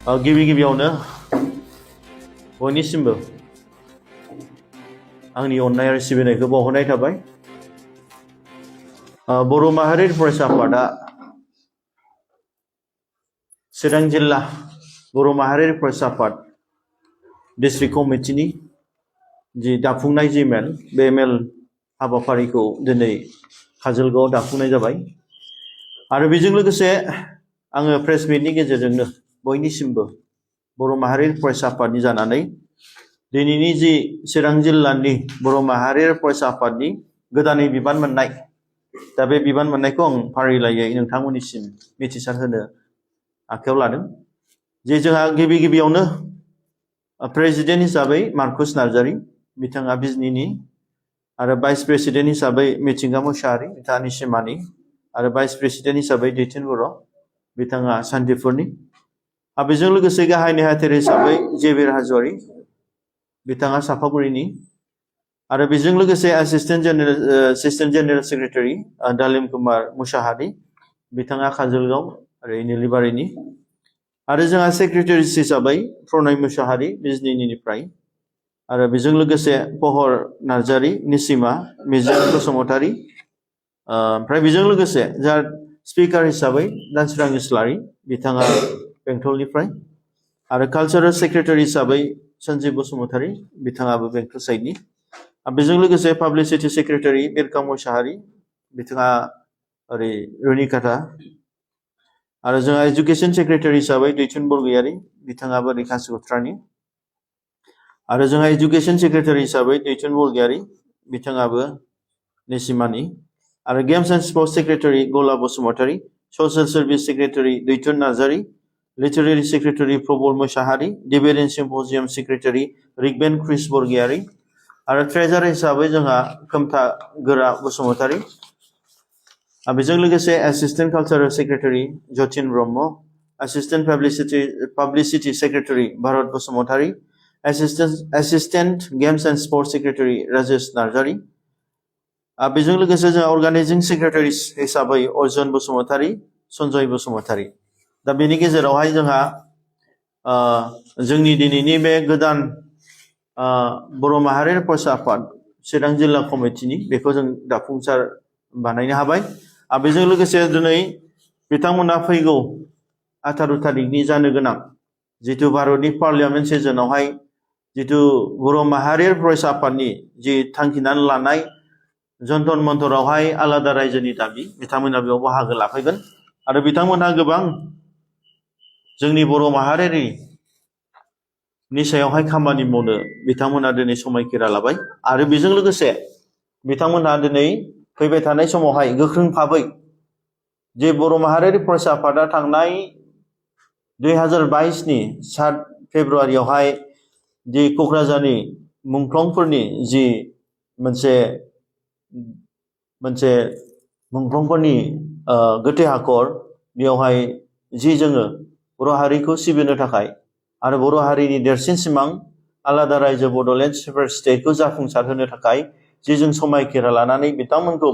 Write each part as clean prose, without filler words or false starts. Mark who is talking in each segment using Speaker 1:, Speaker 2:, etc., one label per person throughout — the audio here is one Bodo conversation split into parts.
Speaker 1: गिबि गिबियावनो बयनिसिमबो आंनि अननाय आरो सिबिनायखौ बावहरनाय थाबाय। बर' माहारियारि फरायसा आफादा चिरां जिल्ला बर' माहारियारि फरायसा आफाद डिस्ट्रिक्ट कमिटिनि जि दाफुंनाय जि मेल बे मेल हाबाफारिखौ दिनै काजलगावआव दाफुंनाय जाबाय आरो बेजों लोगोसे आङो प्रेस मिटनि गेजेरजोंनो बयनिसिमबो बर' माहारियारि फरायसा आफादनि जानानै दिनैनि जि चिरां जिल्लानि बर' माहारियारि फरायसा आफादनि गोदानै बिबान मोननाय दा बे बिबान मोननायखौ आं फारिलायै नोंथांमोननिसिम मिथिसार होनो आखायाव लादों। जे जोंहा गिबि गिबियावनो प्रेसिडेन्ट हिसाबै मार्कुस नार्जारी बिथाङा बिजनीनि आरो भाइस प्रेसिडेन्ट हिसाबै मिथिंगा मुसाहारि बिथाङा निसिमानि आरो भाइस प्रेसिडेन्ट हिसाबै दैथुन बर' बिथाङा सान्तिपुरनि आरो बेजों लोगोसे गाहाय नेहाथारि हिसाबै जेबिर हाज'वारि बिथाङा सापागुरिनि आरो बेजों लोगोसे एसिस्टेन्ट जेनेरेल सेक्रेटारि दालिम कुमार मुसाहारि बिथाङा काजलगाव आरो निलिबारिनि आरो जोंहा सेक्रेटारि हिसाबै प्रनय मुसाहारि बिजनीनिफ्राय आरो बेजों लोगोसे पहर नार्जारी निसिमा मिजिं बसुमतारी ओमफ्राय बेजों लोगोसे जोंहा स्पिकार हिसाबै दानसोरां इस्लारि बिथाङा बेंटलनिफ्राय आरो कालचारेल सेक्रेटारि हिसाबै सन्जिब बसुमतारी बिथाङाबो बेंटल साइडनि बेजों लोगोसे पाब्लिसिटि सेक्रेटारि बिरखां मुसाहारि बिथाङा ओरै रुनिकाटा आरो जोंहा एजुकेशन सेक्रेटारि हिसाबै दैथुन बरगयारि बिथाङाबो ओरै कासिक'त्रानि आरो जोंहा एजुकेशन सेक्रेटारि हिसाबै दैथुन बरगयारि बिथाङाबो निसिमानि आरो games and sports secretary Gala Basumatary social service secretary Daithun Narzary literary secretary Prabal Musahary debate and symposium secretary Rigben Kris Borgoyary आरो ट्रेजारार हिसाबै जोंहा खोमथा गोरा बसुमतारी बेजों लोगोसे assistant cultural secretary Jatin Brahma assistant publicity secretary Bharat Basumatary assistant games and sports secretary Rajesh Narzary बेजों लोगोसे जोंहा अर्गानाइजिं सेक्रेटारि हिसाबै अर्जुन बसुमतारी सन्जय बसुमतारी दा बेनि गेजेरावहाय जोंहा जोंनि दिनैनि बे गोदान बर' माहारियारि फरायसा आफाद चिरां जिल्ला कमिटिनि बेखौ जों दाफुंसार बानायनो हाबाय आरो बेजों लोगोसे दिनै बिथांमोना फैगौ 18 थारिखनि जानो गोनां जिथु भारतनि पार्लियामेन्ट सेसनावहाय जिथु बर' माहारियारि फरायसा आफादनि जि थांखिनानै लानाय जन्तर मन्तरावहाय आलादा रायजोनि दाबि बिथांमोना बेयाव बाहागो लाफैगोन आरो बिथांमोनहा गोबां जोंनि बर' माहारियारिनि सायावहाय खामानि मावनो बिथांमोना दिनै समायखिरा लाबाय आरो बेजों लोगोसे बिथांमोनहा दिनै फैबाय थानाय समावहाय गोख्रों भाबै जे बर' माहारियारि फरायसा आफादा थांनाय 2022नि 7 फेब्रुवारियावहाय जि क'क्राझारनि मुंख्लंफोरनि जि मोनसे मुंख्लंफोरनि गोथै हाखर बेयावहाय जि जोङो बर' हारिखौ सिबिनो थाखाय आरो बर' हारिनि देरसिन सिमां आलादा रायजो बड'लेण्ड सेपारेट स्टेटखौ जाफुंसार होनो थाखाय जि जों समायखिरा लानानै बिथांमोनखौ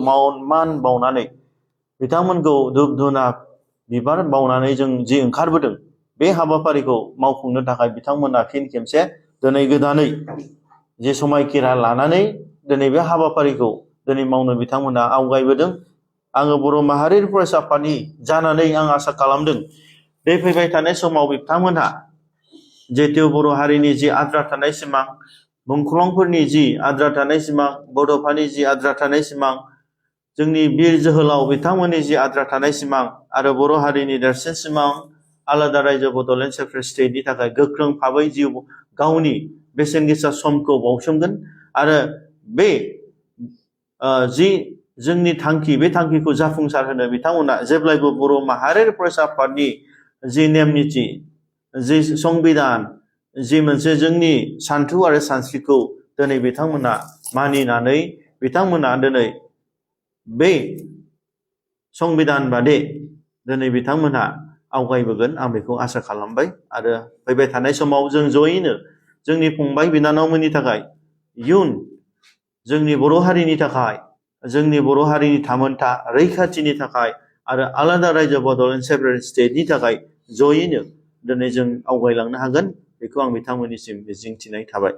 Speaker 1: मान बावनानै बिथांमोनखौ धुप धुना बिबार बावनानै जों जि ओंखारबोदों बे हाबाफारिखौ मावफुंनो थाखाय बिथांमोना फिन खेबसे दिनै गोदानै जे समायखिरा लानानै दिनै बे हाबाफारिखौ दिनै मावनो बिथांमोना आवगायबोदों। आङो बर' माहारियारि फरायसा आफादनि जानानै आं आसा खालामदों बे फैबाय थानाय समाव बिथांमोनहा जिहेतु बर' हारिनि जि आद्रा थानाय सिमां मुंख्लंफोरनि जि आद्रा थानाय सिमां बड'फानि जि आद्रा थानाय सिमां जोंनि बिर जोहोलाव बिथांमोननि जि आद्रा थानाय सिमां आरो बर' हारिनि देरसिन सिमां आलादा रायजो बड'लेण्ड सेपारेट स्टेटनि थाखाय गोख्रों भाबै जिउ गावनि बेसेन गोसा समखौ बावसोमगोन आरो बे जि जोंनि थांखि बे थांखिखौ जाफुंसार होनो बिथांमोना जेब्लायबो बर' माहारियारि फरायसा आफादनि जि नेम निथि जि संबिधान जि मोनसे जोंनि सान्थौ आरो सानस्रिखौ दिनै बिथांमोना मानिनानै बिथांमोना दिनै बे संबिधान बादि दिनै बिथांमोनहा आवगायबोगोन आं बेखौ आसा खालामबाय आरो फैबाय थानाय समाव जों जयैनो जोंनि फंबाय बिनानावमोननि थाखाय इयुन जोंनि बर' हारिनि थाखाय जोंनि बर' हारिनि थामोनथा रैखाथिनि थाखाय आरो आलादा रायजो बड'लेण्ड सेपारेट स्टेटनि थाखाय जयैनो दिनै जों आवगायलांनो हागोन बेखौ आं बिथांमोननिसिम मिजिंथिनाय थाबाय।